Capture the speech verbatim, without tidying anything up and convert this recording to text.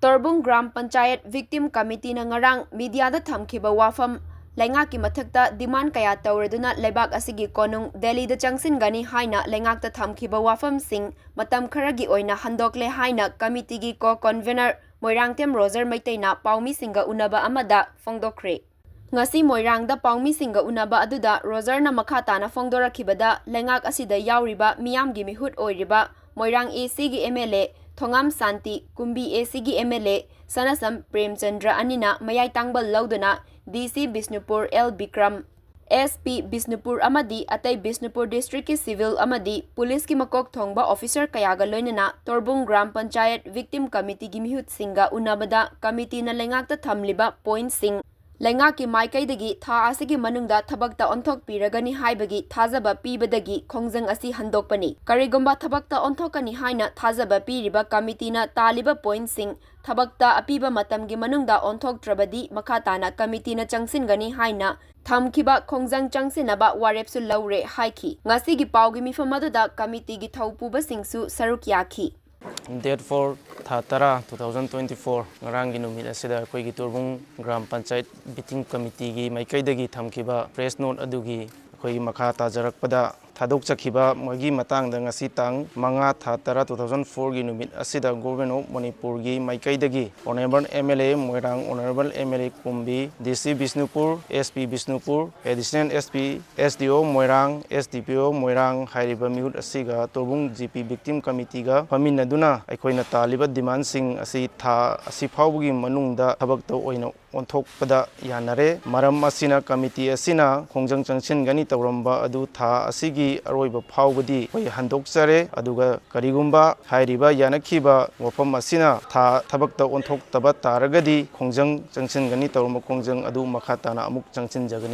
ꯇꯣꯔꯕꯨꯡ gram panchayat victim ꯀꯃꯤꯇꯤꯅ ꯉꯔꯥꯡ ꯃꯤꯗꯤꯌꯥꯗ ꯊꯝꯈꯤꯕ ꯋꯥꯐꯝ, ꯂꯩꯉꯥꯛꯀꯤ ꯃꯊꯛꯇ ꯗꯤꯃꯥꯟ ꯀꯌꯥ ꯇꯧꯔꯗꯨꯅ ꯂꯩꯕꯥꯛ ꯑꯁꯤꯒꯤ ꯀꯣꯅꯨꯡ ꯗꯦꯜꯂꯤꯗ ꯆꯪꯁꯤꯟꯒꯅꯤ ꯍꯥꯏꯅ ꯂꯩꯉꯥꯛꯇ ꯊꯝꯈꯤꯕ ꯋꯥꯐꯝꯁꯤꯡ ꯃꯇꯝ ꯈꯔꯒꯤ ꯑꯣꯏꯅ ꯍꯟꯗꯣꯛꯂꯦ ꯍꯥꯏꯅ ꯀꯃꯤꯇꯤꯒꯤ ꯀꯣ ꯀꯣꯟꯚꯦꯅꯔ ꯃꯣꯏꯔꯥꯡꯊꯦꯝ ꯔꯣꯖꯔ ꯃꯩꯇꯩꯅ ꯄꯥꯎꯃꯤꯁꯤꯡꯒ ꯎꯅꯕ ꯑꯃꯗ ꯐꯣꯡꯗꯣꯛꯈ꯭ꯔꯦ꯫ ꯉꯁꯤ ꯃꯣꯏꯔꯥꯡꯗ ꯄꯥꯎꯃꯤꯁꯤꯡꯒ ꯎꯅꯕ ꯑꯗꯨꯗ ꯔꯣꯖꯔꯅ ꯃꯈꯥ ꯇꯥꯅ ꯐꯣꯡꯗꯣꯔꯛꯈꯤꯕꯗ, ꯂꯩꯉꯥꯛ ꯑꯁꯤꯗ ꯌꯥꯎꯔꯤꯕ ꯃꯤꯌꯥꯝꯒꯤ ꯃꯤꯍꯨꯠ ꯑꯣꯏꯔꯤꯕ ꯃꯣꯏꯔꯥꯡ ꯑꯦ ꯁꯤꯒꯤ ꯑꯦꯝ ꯑꯦꯜ ꯑꯦ ꯊꯣꯉꯥꯝ ꯁꯥꯟꯇꯤ, ꯀꯨꯝꯕꯤ ꯑꯦ ꯁꯤꯒꯤ ꯑꯦꯝ ꯑꯦꯜ ꯑꯦ ꯁꯅꯥꯁꯝ ꯄ꯭ꯔꯦꯝꯆꯟꯗ꯭ꯔ ꯑꯅꯤꯅ ꯃꯌꯥꯏ ꯇꯥꯡꯕꯜ ꯂꯧꯗꯨꯅ D C Bishnupur L Bikram, S P Bishnupur ꯑꯃꯗꯤ ꯑꯇꯩ ꯕꯤꯁꯅꯨꯄꯨꯔ ꯗꯤꯁꯇ꯭ꯔꯤꯛꯀꯤ ꯁꯤꯚꯤꯜ ꯑꯃꯗꯤ ꯄꯨꯂꯤꯁꯀꯤ ꯃꯀꯣꯛ ꯊꯣꯡꯕ ꯑꯣꯐꯤꯁꯔ ꯀꯌꯥꯒ ꯂꯣꯏꯅꯅ ꯇꯣꯔꯕꯨꯡ ꯒ꯭ꯔꯥꯝ ꯄꯟꯆꯥꯌꯠ ꯚꯤꯛꯇꯤꯝ ꯀꯃꯤꯇꯤꯒꯤ ꯃꯤꯍꯨꯠꯁꯤꯡꯒ ꯎꯅꯕꯗ ꯀꯃꯤꯇꯤꯅ ꯂꯩꯉꯥꯛꯇ ꯊꯝꯂꯤꯕ ꯄꯣꯏꯟꯠꯁꯤꯡ, ꯂꯩꯉꯥꯛꯀꯤ ꯃꯥꯏꯀꯩꯗꯒꯤ ꯊꯥ ꯑꯁꯤꯒꯤ ꯃꯅꯨꯡꯗ ꯊꯕꯛꯇ ꯑꯣꯟꯊꯣꯛꯄꯤꯔꯒꯅꯤ ꯍꯥꯏꯕꯒꯤ ꯊꯥꯖꯕ ꯄꯤꯕꯗꯒꯤ ꯈꯣꯡꯖꯪ ꯑꯁꯤ ꯍꯟꯗꯣꯛꯄꯅꯤ꯫ ꯀꯔꯤꯒꯨꯝꯕ ꯊꯕꯛꯇ ꯑꯣꯟꯊꯣꯛꯀꯅꯤ ꯍꯥꯏꯅ ꯊꯥꯖꯕ ꯄꯤꯔꯤꯕ ꯀꯃꯤꯇꯤꯅ ꯇꯥꯜꯂꯤꯕ ꯄꯣꯏꯟꯠꯁꯤꯡ ꯊꯕꯛꯇ ꯑꯄꯤꯕ ꯃꯇꯝꯒꯤ ꯃꯅꯨꯡꯗ ꯑꯣꯟꯊꯣꯛꯇ꯭ꯔꯕꯗꯤ ꯃꯈꯥ ꯇꯥꯅ ꯀꯃꯤꯇꯤꯅ ꯆꯪꯁꯤꯟꯒꯅꯤ ꯍꯥꯏꯅ ꯊꯝꯈꯤꯕ ꯈꯣꯡꯖꯪ ꯆꯪꯁꯤꯟꯅꯕ ꯋꯥꯔꯦꯞꯁꯨ ꯂꯧꯔꯦ ꯍꯥꯏꯈꯤ꯫ ꯉꯁꯤꯒꯤ ꯄꯥꯎꯒꯤ ꯃꯤꯐꯝ ꯑꯗꯨꯗ ꯀꯃꯤꯇꯤꯒꯤ ꯊꯧꯄꯨꯕꯁꯤꯡꯁꯨ ꯁꯔꯨꯛ ꯌꯥꯈꯤ꯫ Date four, ꯊꯥ ꯇꯔꯥ, two thousand twenty four, ꯉꯔꯥꯡꯒꯤ ꯅꯨꯃꯤꯠ ꯑꯁꯤꯗ ꯑꯩꯈꯣꯏꯒꯤ ꯇꯣꯔꯕꯨꯡ ꯒ꯭ꯔꯥꯝ ꯄꯟꯆꯥꯌꯠ ꯚꯤꯛꯇꯤꯝ ꯀꯃꯤꯇꯤꯒꯤ ꯃꯥꯏꯀꯩꯗꯒꯤ ꯊꯝꯈꯤꯕ press note ꯑꯗꯨꯒꯤ ꯑꯩꯈꯣꯏꯒꯤ ꯃꯈꯥ ꯇꯥꯖꯔꯛꯄꯗ ꯊꯥꯗꯣꯛꯆꯈꯤꯕ ꯃꯣꯏꯒꯤ ꯃꯇꯥꯡꯗ ꯉꯁꯤ ꯇꯥꯡ ꯃꯉꯥ, ꯊꯥ ꯇꯔꯥ, two thousand four ꯒꯤ ꯅꯨꯃꯤꯠ ꯑꯁꯤꯗ Government of ꯃꯅꯤꯄꯨꯔꯒꯤ ꯃꯥꯏꯀꯩꯗꯒꯤ Honourable M L A Moirang, Honourable M L A ꯀꯨꯝꯕꯤ, D C Bishnupur, S P Bishnupur, Additional S P, S D O Moirang, S D P O ꯃꯣꯏꯔꯥꯡ ꯍꯥꯏꯔꯤꯕ ꯃꯤꯍꯨꯠ ꯑꯁꯤꯒ ꯇꯣꯔꯕꯨꯡ G P Victim Committeeꯒ ꯐꯝꯃꯤꯟꯅꯗꯨꯅ ꯑꯩꯈꯣꯏꯅ ꯇꯥꯜꯂꯤꯕ demandꯁꯤꯡ ꯑꯁꯤ ꯊꯥ ꯑꯁꯤ ꯐꯥꯎꯕꯒꯤ ꯃꯅꯨꯡꯗ ꯊꯕꯛꯇ ꯑꯣꯏꯅ ꯑꯣꯟꯊꯣꯛꯄꯗ ꯌꯥꯅꯔꯦ꯫ ꯃꯔꯝ ꯑꯁꯤꯅ committee ꯑꯁꯤꯅ ꯈꯣꯡꯖꯪ ꯆꯪꯁꯤꯟꯒꯅꯤ ꯇꯧꯔꯝꯕ ꯑꯗꯨ ꯊꯥ ꯑꯁꯤꯒꯤ ꯑꯔꯣꯏꯕ ꯐꯥꯎꯕꯗꯤ ꯑꯩꯈꯣꯏ ꯍꯟꯗꯣꯛꯆꯔꯦ꯫ ꯑꯗꯨꯒ ꯀꯔꯤꯒꯨꯝꯕ ꯍꯥꯏꯔꯤꯕ ꯌꯥꯅꯈꯤꯕ ꯋꯥꯐꯝ ꯑꯁꯤꯅ ꯊꯥ ꯊꯕꯛꯇ ꯑꯣꯟꯊꯣꯛꯇꯕ ꯇꯥꯔꯒꯗꯤ ꯈꯣꯡꯖꯪ ꯆꯪꯁꯤꯟꯒꯅꯤ ꯇꯧꯔꯝꯕ ꯈꯣꯡꯖꯪ ꯑꯗꯨ ꯃꯈꯥ ꯇꯥꯅ ꯑꯃꯨꯛ ꯆꯪꯁꯤꯟꯖꯒꯅꯤ꯫